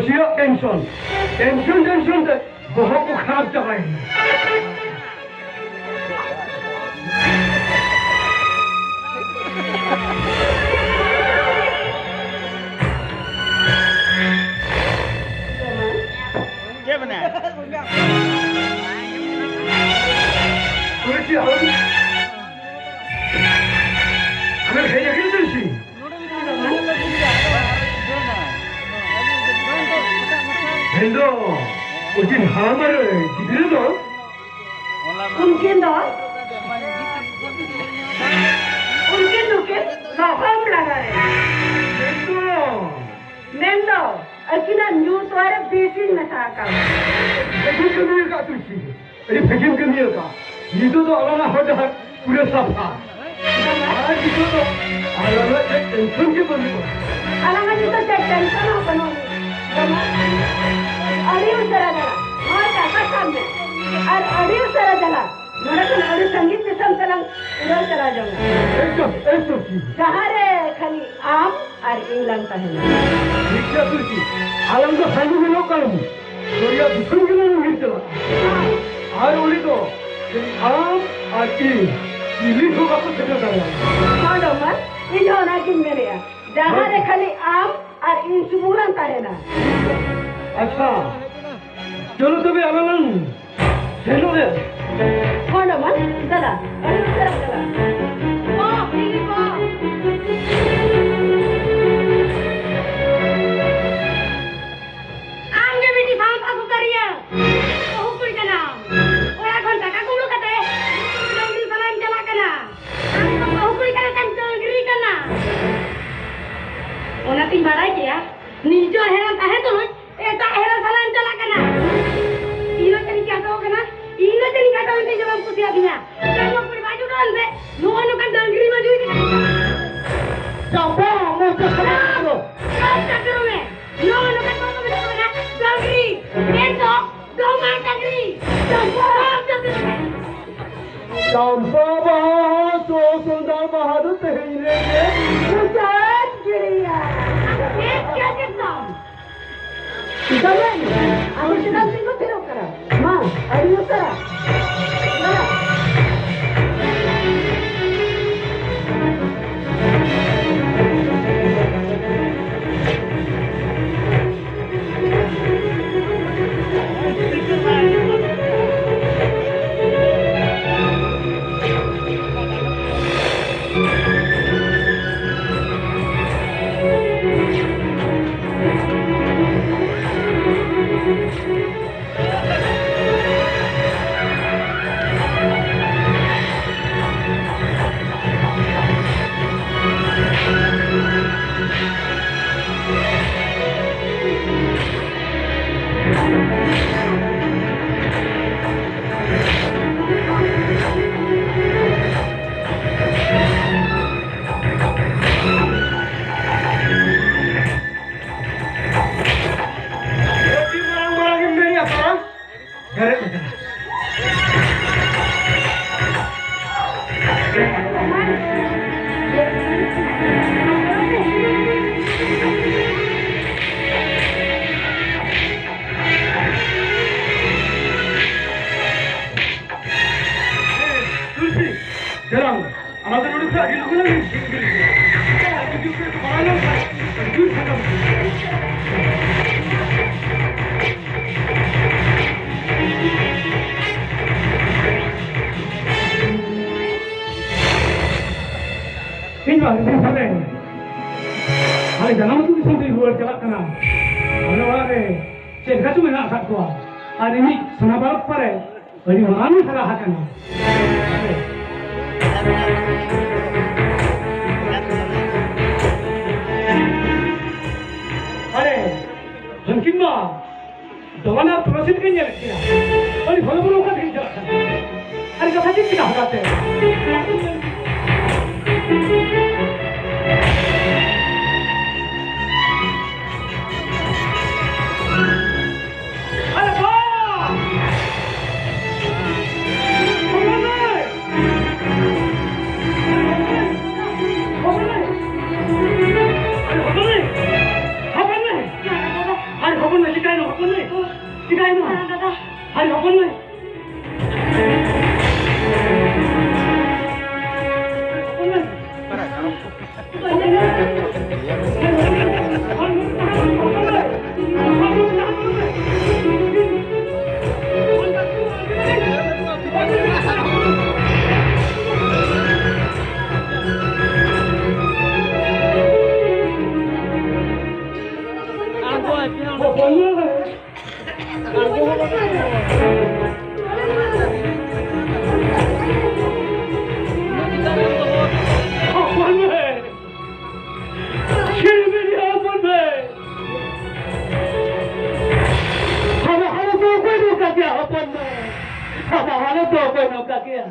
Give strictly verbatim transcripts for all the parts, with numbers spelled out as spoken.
ᱪᱮᱫᱟᱜ tension? Tension, tension ᱛᱮ ᱵᱚᱦᱚᱜ ᱠᱚ ᱠᱷᱟᱨᱟᱯ ᱪᱟᱵᱟᱭᱮᱱᱟ᱾ ᱪᱮᱫ ᱢᱮᱱᱟᱭ? ᱛᱩᱞᱥᱤ, ᱟᱢ, ᱟᱢᱮᱢ ᱦᱮᱡ ᱟᱠᱟᱱᱟ ᱛᱩᱞᱥᱤ? ᱢᱮᱱᱫᱚ, ᱩᱱᱠᱤᱱ ᱦᱟᱲᱟᱢ ᱟᱨ ᱜᱤᱫᱽᱨᱟᱹ ᱫᱚ? ᱩᱱᱠᱤᱱ ᱫᱚ, ᱩᱱᱠᱤᱱ ᱫᱚᱠᱤᱱ ᱞᱚᱦᱚᱢ ᱞᱟᱜᱟᱣᱮᱱ᱾ ᱢᱮᱱᱫᱚ? ᱢᱮᱱᱫᱚ, ᱟᱹᱠᱤᱱᱟᱜ ᱧᱩ ᱛᱚᱣᱟ ᱨᱮ ᱵᱤᱥᱤᱧ ᱢᱮᱥᱟ ᱟᱠᱟᱫ᱾ ᱟᱹᱰᱤ ᱠᱟᱹᱢᱤ ᱟᱠᱟᱫ ᱛᱩᱞᱥᱤ᱾ ᱟᱹᱰᱤ ᱵᱷᱟᱹᱜᱤᱢ ᱠᱟᱹᱢᱤ ᱟᱠᱟᱫ᱾ ᱱᱤᱛᱚᱜ ᱫᱚ ᱟᱞᱟᱝᱟᱜ ᱦᱚᱨ ᱰᱟᱦᱟᱨ ᱯᱩᱨᱟᱹ ᱥᱟᱯᱷᱟ᱾ ᱟᱨ ᱱᱤᱛᱚᱜ ᱫᱚ ᱟᱞᱟᱝᱟᱜ ᱪᱮᱫ ᱴᱮᱱᱥᱚᱱ ᱜᱮ ᱵᱟᱹᱱᱩᱜᱼᱟ᱾ ᱟᱞᱟᱝᱟᱜ ᱱᱤᱛᱚᱜ ᱪᱮᱫ ᱴᱮᱱᱥᱚᱱ ᱦᱚᱸ ᱵᱟᱹᱱᱩᱜ ᱟᱹᱱᱤᱡ᱾ ᱵᱟᱵᱟ, ᱟᱹᱰᱤ ᱩᱥᱟᱹᱨᱟ ᱪᱟᱞᱟᱜ᱾ ᱱᱚᱣᱟ ᱴᱟᱠᱟ ᱥᱟᱵ ᱢᱮ᱾ ᱟᱨ ᱟᱹᱰᱤ ᱩᱥᱟᱹᱨᱟ ᱪᱟᱞᱟᱜ᱾ ᱱᱚᱰᱮ ᱠᱷᱚᱱ ᱟᱹᱰᱤ ᱥᱟᱺᱜᱤᱧ ᱫᱤᱥᱚᱢ ᱛᱮᱞᱟᱝ ᱩᱰᱟᱹᱣ ᱪᱟᱞᱟᱣ ᱡᱚᱝᱟ᱾ ᱮᱠᱫᱚᱢ, ᱮᱠᱫᱚᱢ ᱴᱷᱤᱠ᱾ ᱡᱟᱦᱟᱸ ᱨᱮ ᱠᱷᱟᱹᱞᱤ ᱟᱢ ᱟᱨ ᱤᱧ ᱞᱟᱝ ᱛᱟᱦᱮᱱᱟ᱾ ᱴᱷᱤᱠ ᱜᱮᱭᱟ ᱛᱩᱞᱥᱤ, ᱟᱞᱟᱝ ᱫᱚ ᱥᱟᱺᱜᱤᱧ ᱧᱮᱞᱚᱜ ᱠᱟᱱᱟ᱾ ᱫᱚᱨᱭᱟ ᱫᱤᱥᱚᱢ ᱜᱮᱞᱟᱝ ᱧᱤᱨ ᱪᱟᱞᱟᱜᱼᱟ᱾ ᱟᱨ ᱚᱸᱰᱮ ᱫᱚ ᱠᱷᱟᱹᱞᱤ ᱟᱢ ᱟᱨ ᱤᱧ, ᱪᱤᱞᱤ ᱦᱚᱸ ᱵᱟᱠᱚ ᱥᱮᱴᱮᱨ ᱫᱟᱲᱮᱭᱟᱜᱼᱟ᱾ ᱦᱚᱸ ᱰᱚᱢᱟᱱ, ᱤᱧ ᱦᱚᱸ ᱚᱱᱟᱜᱤᱧ ᱢᱮᱱᱮᱫᱼᱟ, ᱡᱟᱦᱟᱸ ᱨᱮ ᱠᱷᱟᱹᱞᱤ ᱟᱢ ᱟᱨ ᱤᱧ ᱥᱩᱢᱩᱝ ᱞᱟᱝ ᱛᱟᱦᱮᱱᱟ᱾ ᱟᱪᱪᱷᱟ, ᱪᱚᱞᱚ ᱛᱚᱵᱮ ᱟᱞᱟᱝ ᱞᱟᱝ ᱥᱮᱱᱚᱜ ᱨᱮ᱾ ᱦᱚᱸ ᱰᱚᱢᱟᱱ, ᱫᱟᱫᱟ, ᱟᱹᱰᱤ ᱩᱥᱟᱹᱨᱟ ᱪᱟᱞᱟᱜ᱾ ᱵᱟᱯ ᱨᱮ ᱵᱟᱯ! ᱟᱢ ᱜᱮ ᱵᱤᱴᱤ ᱥᱟᱶᱛᱟ ᱥᱩᱥᱟᱹᱨᱤᱭᱟᱹ, ᱵᱟᱹᱦᱩ ᱠᱩᱲᱤ ᱠᱟᱱᱟᱢ᱾ ᱚᱲᱟᱜ ᱠᱷᱚᱱ ᱫᱟᱠᱟ ᱠᱩᱢᱵᱽᱲᱩ ᱠᱟᱛᱮ ᱰᱟᱹᱝᱨᱤ ᱥᱟᱞᱟᱭᱮᱢ ᱪᱟᱞᱟᱜ ᱠᱟᱱᱟ᱾ ᱟᱢ ᱫᱚ ᱵᱟᱹᱦᱩ ᱠᱩᱲᱤ ᱠᱟᱱᱟ ᱥᱮᱢ ᱰᱟᱹᱝᱨᱤ ᱠᱟᱱᱟ? ᱚᱱᱟᱛᱤᱧ ᱵᱟᱲᱟᱭ ᱠᱮᱭᱟ, ᱱᱤᱡᱚᱨ ᱦᱮᱨᱮᱞ ᱛᱟᱦᱮᱸ ᱛᱩᱞᱩᱡ ᱮᱴᱟᱜ ᱦᱮᱨᱮᱞ ᱥᱟᱞᱟᱭᱮᱢ ᱪᱟᱞᱟᱜ ᱠᱟᱱᱟ᱾ ᱤᱧ ᱫᱚ ᱪᱮᱫ ᱤᱧ ᱠᱷᱟᱴᱚ ᱠᱟᱱᱟ? ᱤᱧ ᱫᱚ ᱪᱮᱫ ᱤᱧ ᱠᱷᱟᱴᱚ ᱮᱱᱛᱮ ᱡᱮ ᱵᱟᱢ ᱠᱩᱥᱤᱭᱟᱫᱤᱧᱟ? ᱪᱟᱸᱫᱚ ᱠᱩᱲᱤ ᱵᱟᱭ ᱡᱩᱴᱟᱹᱣ ᱮᱱᱛᱮ ᱱᱚᱜᱼᱚ ᱱᱚᱝᱠᱟᱱ ᱰᱟᱹᱝᱨᱤ ᱢᱟᱹᱝᱜᱽᱨᱤ ᱠᱟᱱᱟ᱾ ᱪᱟᱯᱟ, ᱢᱚᱪᱟ ᱥᱟᱞᱟᱜ ᱫᱚ᱾ ᱪᱟᱯᱟ ᱪᱟᱠᱨᱚ ᱢᱮ᱾ ᱱᱚᱜᱼᱚ ᱱᱚᱝᱠᱟᱱ ᱠᱚ ᱢᱮᱛᱟ ᱠᱚ ᱠᱟᱱᱟ ᱰᱟᱹᱝᱨᱤ᱾ ᱢᱮᱱ ᱫᱚ ᱰᱚᱢᱟᱱ ᱰᱟᱹᱝᱨᱤ᱾ ᱪᱟᱯᱟ᱾ ᱪᱟᱢᱯᱟ ᱵᱟᱦᱟ, ᱥᱚ ᱥᱚᱸᱫᱷᱟᱲ ᱵᱟᱦᱟ ᱫᱚ ᱛᱮᱦᱮᱧ ᱨᱮᱜᱮ ᱢᱩᱪᱟᱹᱫ ᱜᱤᱰᱤᱭᱟ᱾ ᱟᱫᱚ ᱪᱮᱫ ᱪᱮᱫ ᱪᱮᱫ ᱛᱟᱢ? ᱟᱹᱰᱤ ᱢᱟᱨᱟᱝ ᱢᱟᱨᱟᱝ ᱮᱢ ᱢᱮᱱᱮᱜᱼᱟ, ᱥᱟᱨᱟ᱾ ᱵᱮᱨᱮᱫ ᱟᱠᱟᱱᱟ᱾ ᱛᱩᱞᱥᱤ, ᱫᱮᱞᱟᱝ, ᱟᱞᱟᱝ ᱫᱚ ᱱᱚᱰᱮ ᱠᱷᱚᱱ ᱟᱹᱰᱤ ᱞᱚᱜᱚᱱ ᱞᱟᱝ ᱦᱤᱡᱩᱜ ᱠᱟᱱᱟ᱾ ᱟᱹᱰᱤ ᱡᱳᱨ ᱠᱚ ᱵᱟᱲᱟᱭ ᱞᱟᱝ ᱠᱷᱟᱱ, ᱟᱹᱰᱤ ᱡᱳᱨ ᱥᱟᱸᱜᱷᱟᱨ᱾ ᱤᱧ ᱢᱟ ᱟᱹᱰᱤ ᱫᱤᱱ ᱯᱚᱨᱮ ᱟᱞᱮ ᱡᱟᱱᱟᱢ ᱟᱹᱛᱩ ᱫᱤᱥᱚᱢ ᱛᱮᱧ ᱨᱩᱣᱟᱹᱲ ᱪᱟᱞᱟᱜ ᱠᱟᱱᱟ᱾ ᱟᱞᱮ ᱚᱲᱟᱜ ᱨᱮ ᱪᱮᱫ ᱞᱮᱠᱟ ᱪᱚ ᱢᱮᱱᱟᱜ ᱟᱠᱟᱫ ᱠᱚᱣᱟ᱾ ᱟᱨ ᱤᱧᱤᱡ ᱥᱳᱱᱟ ᱵᱟᱞᱚᱠ ᱯᱟᱨᱮ ᱟᱹᱰᱤ ᱢᱟᱨᱟᱝ ᱮ ᱦᱟᱨᱟ ᱟᱠᱟᱱᱟ᱾ ᱟᱨᱮ, ᱩᱱᱠᱤᱱ ᱢᱟ ᱫᱚᱢᱟᱱ ᱟᱨ ᱯᱩᱨᱟᱹᱥᱤᱱ ᱜᱮ ᱧᱮᱞᱮᱫ ᱠᱤᱱᱟ᱾ ᱟᱹᱰᱤ ᱦᱚᱲ ᱵᱚᱞᱚ ᱠᱟᱛᱮ ᱠᱤᱱ ᱪᱟᱞᱟᱜ ᱠᱟᱱᱟ᱾ ᱟᱨ ᱠᱟᱛᱷᱟ ᱪᱮᱫ ᱪᱤᱠᱟ ᱦᱚᱴᱟᱛ ᱛᱮ? ᱟᱨᱮ ᱵᱟ! ᱦᱚᱯᱚᱱ ᱢᱟᱹᱭ! ᱦᱚᱯᱚᱱ ᱢᱟᱹᱭ! ᱟᱨᱮ ᱦᱚᱯᱚᱱ ᱢᱟᱹᱭ! ᱦᱚᱯᱚᱱ ᱢᱟᱹᱭ! ᱟᱨᱮ ᱦᱚᱯᱚᱱ ᱢᱟᱹᱭ, ᱪᱤᱠᱟᱹᱭᱮᱱᱟ ᱦᱚᱯᱚᱱ ᱢᱟᱹᱭ? ᱪᱤᱠᱟᱹᱭᱮᱱᱟ? ᱟᱨᱮ ᱦᱚᱯᱚᱱ ᱢᱟᱹᱭ! ᱦᱚᱯᱚᱱ ᱢᱟᱹᱭ! ᱫᱚ ᱚᱠᱚᱭ ᱱᱚᱝᱠᱟ ᱠᱮᱭᱟ?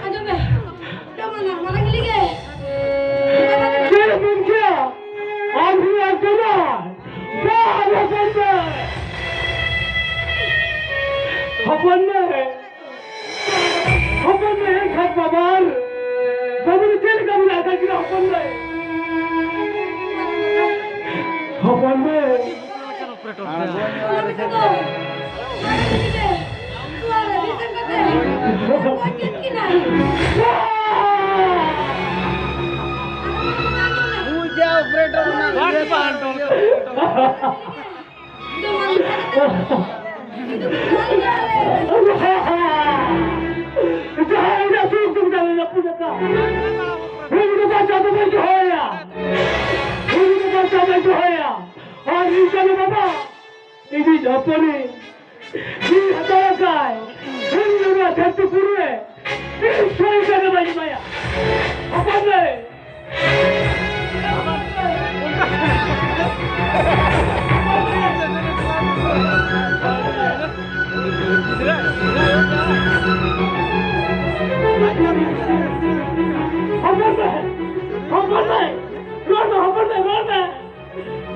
ᱟᱸᱡᱚᱢ ᱢᱮ᱾ ᱡᱚᱢ ᱟᱱᱟ, ᱢᱟᱨᱟᱝ ᱦᱤᱞᱤ ᱜᱮ᱾ ᱪᱮᱫ ᱮᱢ ᱢᱮᱱ ᱠᱮᱭᱟ? ᱟᱢ ᱦᱚᱸ ᱟᱸᱡᱚᱢᱟ᱾ ᱵᱟᱝ, ᱦᱚᱯᱚᱱ ᱢᱮ᱾ ᱦᱚᱯᱚᱱ ᱢᱮ᱾ ᱦᱚᱯᱚᱱ ᱢᱮ, ᱮᱱᱠᱷᱟᱱ ᱵᱟᱵᱟᱨ᱾ ᱵᱟᱵᱩ ᱫᱚ ᱪᱮᱫ ᱞᱮᱠᱟ ᱢᱮᱱᱟᱜ ᱟᱠᱟᱫ ᱠᱤᱱᱟ? ᱦᱚᱯᱚᱱ ᱢᱮ᱾ ᱦᱚᱯᱚᱱ ᱢᱮ᱾ ᱯᱩᱡᱟ operator ᱚᱱᱟ ᱵᱟᱝ, ᱵᱟᱝ, ᱵᱟᱝ᱾ ᱡᱟᱦᱟᱸ ᱤᱧᱟᱹᱜ ᱥᱩᱠ ᱫᱩᱠ ᱨᱮ ᱨᱟᱹᱯᱩᱫ ᱟᱠᱟᱫ, ᱩᱱᱤ ᱫᱚ ᱵᱟᱧᱪᱟᱣ ᱫᱚ ᱵᱟᱹᱧ ᱫᱚᱦᱚᱭᱟ, ᱩᱱᱤ ᱫᱚ ᱵᱟᱧᱪᱟᱣ ᱵᱟᱹᱧ ᱫᱚᱦᱚᱭᱟ᱾ ᱟᱨ ᱤᱧ ᱪᱟᱸᱫᱳ ᱵᱟᱵᱟ, ᱤᱧᱤᱡ ᱦᱚᱯᱚᱱᱤᱡ ᱡᱤᱣᱤ ᱦᱟᱛᱟᱣ ᱟᱠᱟᱫ, ᱩᱱᱤ ᱫᱚ ᱱᱚᱣᱟ ᱫᱷᱟᱹᱨᱛᱤ ᱯᱩᱨᱤ ᱨᱮ ᱛᱤᱥ ᱦᱚᱸ ᱤᱧ ᱪᱟᱸᱫᱳ ᱵᱟᱹᱧ ᱮᱢᱟᱭᱟ᱾ ᱦᱚᱯᱚᱱ ᱢᱮ᱾ ᱦᱚᱯᱚᱱ ᱢᱮ! ᱦᱚᱯᱚᱱ ᱢᱮ! ᱨᱚᱲ ᱢᱮ, ᱦᱚᱯᱚᱱ ᱢᱮ, ᱨᱚᱲ ᱢᱮ!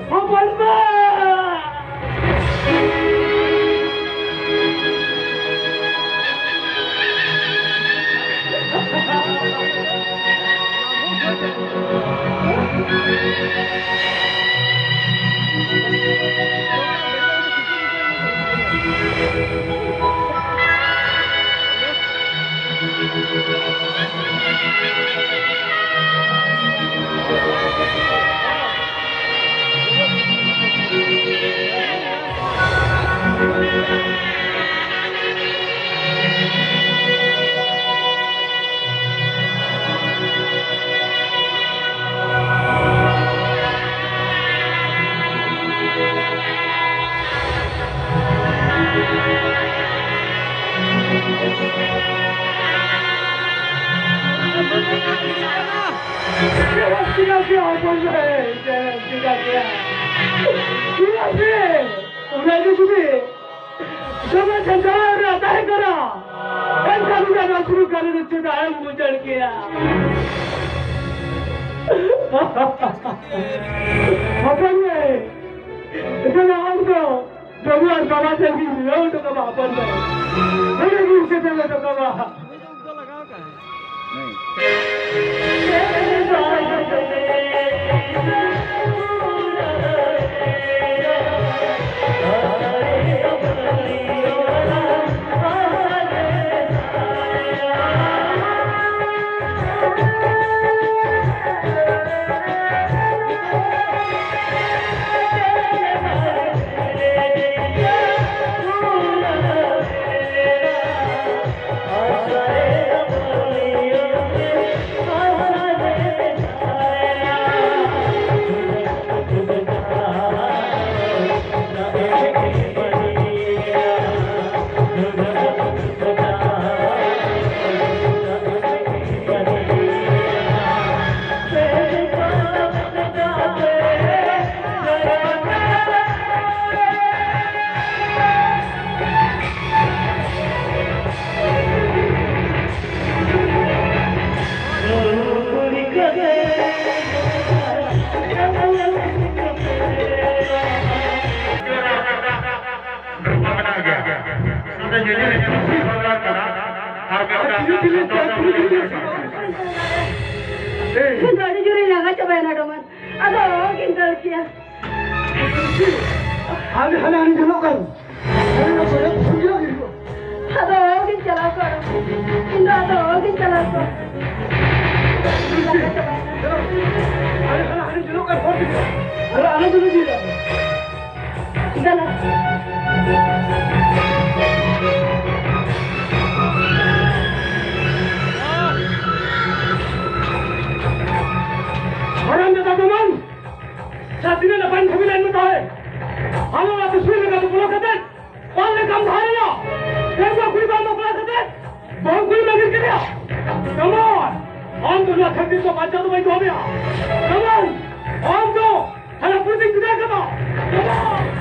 ᱦᱚᱯᱚᱱ ᱢᱮ! ᱪᱮᱫ ᱮᱢ ᱪᱤᱠᱟ ᱠᱮᱭᱟ? ᱪᱮᱫ ᱮᱢ ᱪᱤᱠᱟ ᱠᱮᱭᱟ? ᱪᱮᱫᱟᱜ ᱥᱮ ᱚᱱᱟ ᱜᱮ ᱡᱩᱫᱤ ᱫᱚᱢᱮ ᱡᱷᱟᱢᱮᱞᱟ ᱨᱮ ᱛᱟᱦᱮᱸ ᱠᱟᱱᱟ, ᱱᱚᱣᱟ ᱥᱩᱨᱩ ᱠᱟᱨᱮ ᱫᱚ ᱪᱮᱫᱟᱜ ᱮᱢ ᱵᱩᱡᱷᱟᱹᱣ ᱠᱮᱭᱟ? ᱦᱚᱯᱚᱱ ᱨᱮ, ᱮᱱᱠᱷᱟᱱ ᱟᱢ ᱫᱚ ᱵᱟᱹᱵᱩ ᱟᱨ ᱵᱟᱵᱟ ᱴᱷᱮᱱ ᱜᱤᱧ ᱞᱟᱹᱭ ᱦᱚᱴᱚ ᱠᱟᱢᱟ, ᱦᱚᱯᱚᱱ ᱫᱚ᱾ ᱱᱚᱰᱮ ᱜᱤᱧ ᱥᱮᱴᱮᱨ ᱦᱚᱴᱚ ᱠᱟᱢᱟ᱾ ᱢᱮᱱᱟᱜ ᱜᱮᱭᱟ᱾ ᱚᱱᱟᱛᱮ ᱧᱮᱧᱮᱞ ᱤᱧ ᱠᱩᱥᱤ ᱵᱷᱟᱜᱟᱣ ᱠᱟᱱᱟ᱾ ᱟᱨ ᱢᱤᱫᱴᱟᱝ ᱟᱹᱰᱤ ᱡᱳᱨᱤᱧ ᱞᱟᱸᱜᱟ ᱪᱟᱵᱟᱭᱮᱱᱟ, ᱰᱚᱢᱟᱱ᱾ ᱟᱫᱚ ᱚᱦᱚᱜᱤᱧ ᱫᱟᱹᱲ ᱠᱮᱭᱟ᱾ ᱦᱟᱱᱮ, ᱦᱟᱱᱮ, ᱦᱟᱱᱮ ᱧᱮᱞᱚᱜ ᱠᱟᱱ᱾ ᱦᱟᱱᱮ ᱚᱱᱟ ᱠᱚᱨᱮ ᱵᱷᱩᱝᱜᱤ ᱵᱟᱝ ᱦᱤᱡᱩᱜᱼᱟ᱾ ᱟᱫᱚ ᱚᱦᱚᱜᱤᱧ ᱪᱟᱞᱟᱣ ᱠᱚᱜᱼᱟ᱾ ᱤᱧ ᱫᱚ ᱟᱫᱚ ᱚᱦᱚᱜᱤᱧ ᱪᱟᱞᱟᱣ ᱠᱚᱜᱼᱟ᱾ ᱞᱟᱸᱜᱟ ᱪᱟᱵᱟᱭᱮᱱᱟ᱾ ᱦᱟᱱᱮ, ᱦᱟᱱᱮ, ᱦᱟᱱᱮ ᱧᱮᱞᱚᱜ ᱠᱟᱱ ᱦᱚᱲ ᱜᱮ᱾ ᱟᱞᱚ, ᱟᱞᱚ ᱫᱩᱲᱩᱵ ᱤᱫᱤᱭᱮᱫᱟ᱾ ᱫᱮᱞᱟ᱾ ᱦᱟᱨᱟᱢ ᱡᱟᱫᱟ ᱫᱚᱢᱟᱱ! ᱡᱟᱦᱟᱸ ᱛᱤᱱᱟᱹᱜ ᱱᱟᱯᱟᱭ ᱮᱢ ᱠᱟᱹᱢᱤ ᱞᱮᱫ ᱢᱮ ᱛᱟᱦᱮᱸ, ᱟᱞᱮ ᱚᱲᱟᱜ ᱛᱮ ᱥᱩᱨ ᱞᱮᱠᱟ ᱫᱚ ᱵᱚᱞᱚ ᱠᱟᱛᱮ ᱵᱟᱝ ᱞᱮᱠᱟᱢ ᱫᱷᱟᱨᱮᱭᱟ᱾ ᱰᱮᱢᱜᱟ ᱠᱩᱲᱤ ᱵᱟᱢ ᱵᱟᱯᱞᱟ ᱠᱟᱛᱮ ᱵᱟᱹᱦᱩ ᱠᱩᱲᱤᱢ ᱟᱹᱜᱤᱨ ᱠᱮᱫᱮᱭᱟ᱾ ᱠᱟᱢᱟᱨ, ᱟᱢ ᱫᱚ ᱱᱚᱣᱟ ᱫᱷᱟᱹᱨᱛᱤ ᱨᱮᱫᱚ ᱵᱟᱧᱪᱟᱣ ᱫᱚ ᱵᱟᱹᱧ ᱫᱚᱦᱚ ᱢᱮᱭᱟ᱾ ᱠᱟᱢᱟᱨ, ᱟᱢ ᱫᱚ ᱦᱟᱱᱟ ᱯᱩᱨᱤᱛᱤᱧ ᱵᱤᱫᱟᱹᱭ ᱠᱟᱢᱟ᱾ ᱠᱟᱢᱟᱨ!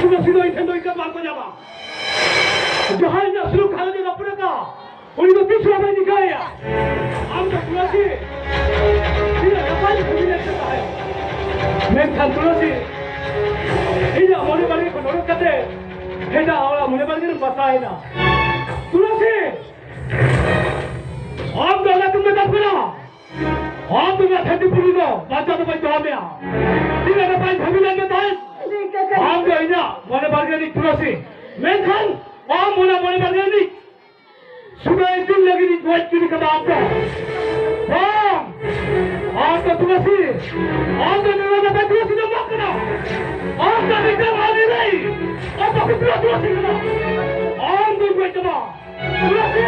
ᱛᱩᱞᱟᱹᱥᱤ ᱫᱚ ᱤᱧ ᱴᱷᱮᱱ ᱫᱚ ᱤᱠᱟᱹ ᱵᱟᱝ ᱠᱚ ᱧᱟᱢᱟ᱾ ᱡᱟᱦᱟᱸᱭ ᱤᱧᱟᱹᱜ ᱥᱩᱞᱩᱠ ᱜᱷᱟᱨᱚᱸᱡᱽ ᱮ ᱨᱟᱹᱯᱩᱫ ᱟᱠᱟᱫ, ᱩᱱᱤ ᱫᱚ ᱛᱤᱥ ᱦᱚᱸ ᱵᱟᱭ ᱱᱤᱠᱟᱹᱭᱟ᱾ ᱟᱢ ᱫᱚ ᱛᱩᱞᱟᱹᱥᱤ, ᱛᱤᱱᱟᱹᱜ ᱱᱟᱯᱟᱭ ᱵᱷᱟᱹᱜᱤ ᱞᱮᱠᱟ ᱛᱟᱦᱮᱸ᱾ ᱢᱮᱱᱠᱷᱟᱱ ᱛᱩᱞᱟᱹᱥᱤ, ᱤᱧᱟᱹᱜ ᱢᱚᱱᱮ ᱵᱟᱲᱜᱮ ᱠᱷᱚᱱ ᱚᱰᱚᱠ ᱠᱟᱛᱮ ᱮᱴᱟᱜ ᱦᱚᱲᱟᱜ ᱢᱚᱱᱮ ᱵᱟᱲᱜᱮ ᱨᱮᱢ ᱵᱟᱥᱟᱭᱮᱱᱟ᱾ ᱛᱩᱞᱟᱹᱥᱤ, ᱟᱢ ᱫᱚ ᱚᱱᱟ ᱠᱚᱢ ᱢᱮᱛᱟᱢ ᱠᱟᱱᱟ? ᱟᱢ ᱫᱚ ᱱᱚᱣᱟ ᱫᱷᱟᱹᱨᱛᱤ ᱯᱩᱨᱤ ᱫᱚ ᱵᱟᱧᱪᱟᱣ ᱫᱚ ᱵᱟᱹᱧ ᱫᱚᱦᱚ ᱢᱮᱭᱟ᱾ ᱛᱤᱱᱟᱹᱜ ᱱᱟᱯᱟᱭ ᱵᱷᱟᱹᱜᱤ ᱞᱮᱠᱟ ᱛᱟᱦᱮᱸ᱾ ᱟᱢ ᱫᱚ ᱤᱧᱟᱹᱜ ᱢᱚᱱᱮ ᱵᱟᱲᱜᱮ ᱨᱤᱱᱤᱡ ᱛᱩᱞᱟᱹᱥᱤ᱾ ᱢᱮᱱᱠᱷᱟᱱ ᱟᱢ ᱚᱱᱟ ᱢᱚᱱᱮ ᱵᱟᱲᱜᱮ ᱨᱤᱱᱤᱡ ᱥᱩᱫᱷᱟᱹ ᱤᱛᱩᱱ ᱞᱟᱹᱜᱤᱫ ᱤᱧ ᱜᱚᱡ ᱜᱤᱰᱤ ᱠᱟᱫᱟ ᱟᱢ ᱫᱚ᱾ ᱵᱟᱝ! ᱟᱢ ᱫᱚ ᱛᱩᱞᱟᱹᱥᱤ! ᱟᱢ ᱫᱚ ᱱᱤᱨᱚᱱ ᱫᱚ ᱛᱩᱞᱟᱹᱥᱤ ᱫᱚ ᱵᱟᱝ ᱠᱟᱱᱟ! ᱟᱢ ᱫᱚ ᱢᱤᱫᱴᱟᱝ ᱟᱹᱰᱤ ᱨᱮ ᱚᱯᱚᱵᱤᱛᱨᱚ ᱛᱩᱞᱟᱹᱥᱤ ᱠᱟᱱᱟ! ᱟᱢ ᱫᱚᱧ ᱜᱚᱡ ᱠᱟᱢᱟ! ᱛᱩᱞᱟᱹᱥᱤ!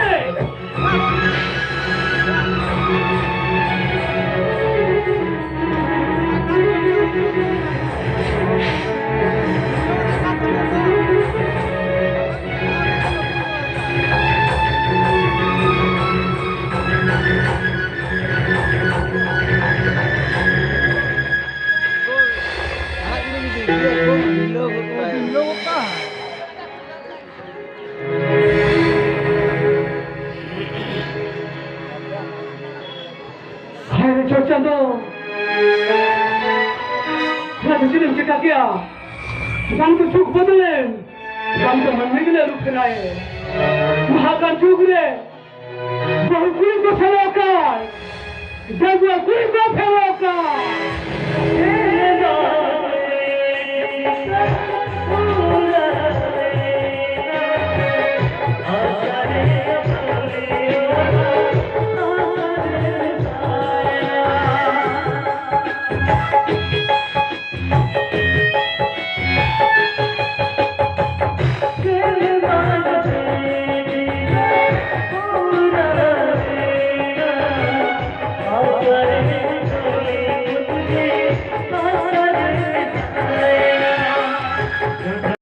ᱦᱟᱭ ᱨᱮ ᱪᱚᱴ ᱪᱟᱸᱫᱚ, ᱱᱚᱣᱟ ᱫᱚ ᱪᱮᱫ ᱮᱢ ᱪᱮᱠᱟ ᱠᱮᱜᱼᱟ? ᱵᱟᱝ ᱫᱚ ᱡᱩᱜᱽ ᱵᱚᱫᱚᱞᱮᱱ, ᱵᱟᱝ ᱫᱚ ᱢᱟᱹᱱᱢᱤ ᱜᱮᱞᱮ ᱟᱹᱨᱩ ᱯᱷᱮᱨᱟᱭᱮᱱ᱾ ᱱᱟᱦᱟᱜ ᱡᱩᱜᱽ ᱨᱮ ᱵᱟᱹᱦᱩ ᱠᱩᱲᱤ ᱠᱚ ᱥᱮᱱᱚᱜ ᱠᱟᱱ, ᱰᱟᱺᱜᱩᱣᱟᱹ ᱠᱩᱲᱤ ᱠᱚ ᱥᱮᱱᱚᱜ ᱠᱟᱱ᱾